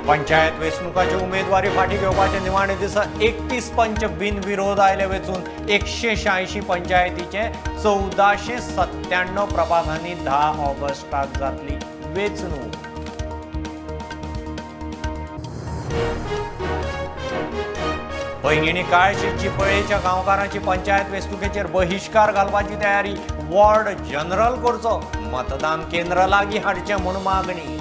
पंचायत वेंचणुकाची उमेदवारी फाटीं घेवपाचे निमाणे दिसा 31 पंच बिनविरोध आयले वेंचून. 186 पंचायतीचे 1497 प्रभागांनी 10 ऑगस्टाक जातली वेंचणूक. पैंगिणी काळशी चिपळेच्या गांवकारांची पंचायत वेंचणुकेचेर बहिश्कार घालपाची तयारी. वॉर्ड जनरल करचो, मतदान केंद्र लागीं हाडचें म्हूण मागणी.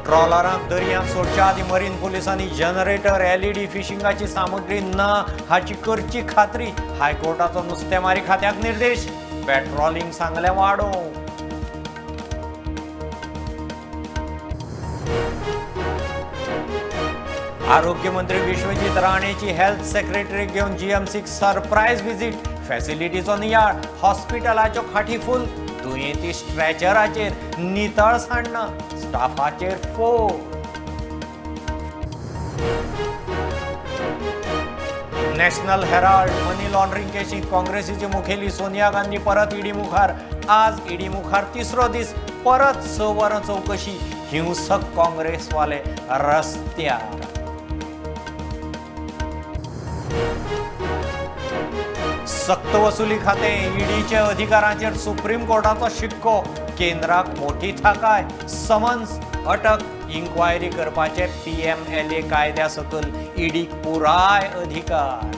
ट्रॉलरांक दर्यांत सोडच्या आदीं मरीन पुलिसांनी जनरेटर, एलईडी फिशिंगाची सामग्री ना हाची करची खात्री. हायकोर्टाचो नुस्तेमारी खात्याक निर्देश. पेट्रोलिंग सांगलें वाडोवंक. आरोग्य मंत्री विश्वजीत राणेची हेल्थ सेक्रेटरी घेवन जीएमसीक सरप्रायज विजीट. फॅसिलिटीचो नियाळ, हॉस्पिटलाच्यो खाटी फूल, दुयेंती स्ट्रेचराचेर, नितळसाण ना, स्टाफाचेर फोग. नॅशनल हेराल्ड मनी लॉन्ड्रिंग केशींत काँग्रेसीची मुखेली सोनिया गांधी परत ईडी मुखार. आज ईडी मुखार तिसरो दीस, परत 6 वरां चवकशी. हिंसक काँग्रेसवाले रस्त्यार. सक्तवसुली खातें ईडीचे अधिकारांचेर सुप्रीम कोर्टाचो शिक्को. केंद्राक मोठी थाकाय. समन्स, अटक, इन्क्वायरी करपाचे पीएमएलए कायद्या सकयल ईडीक पुराय अधिकार.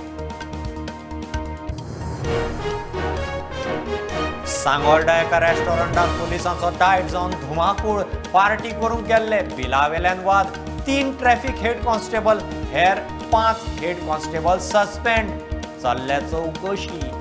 सांगोल्डा एका रेस्टॉरंटात पुलिसांचो टायट जावन धुमाकूळ. पार्टी करूंक गेल्ले, बिलावेल्यान वाद. 3 ट्रॅफिक हेड कॉन्स्टेबल, हेर 5 हेड कॉन्स्टेबल सस्पेंड. चल्ल्या चवकशी.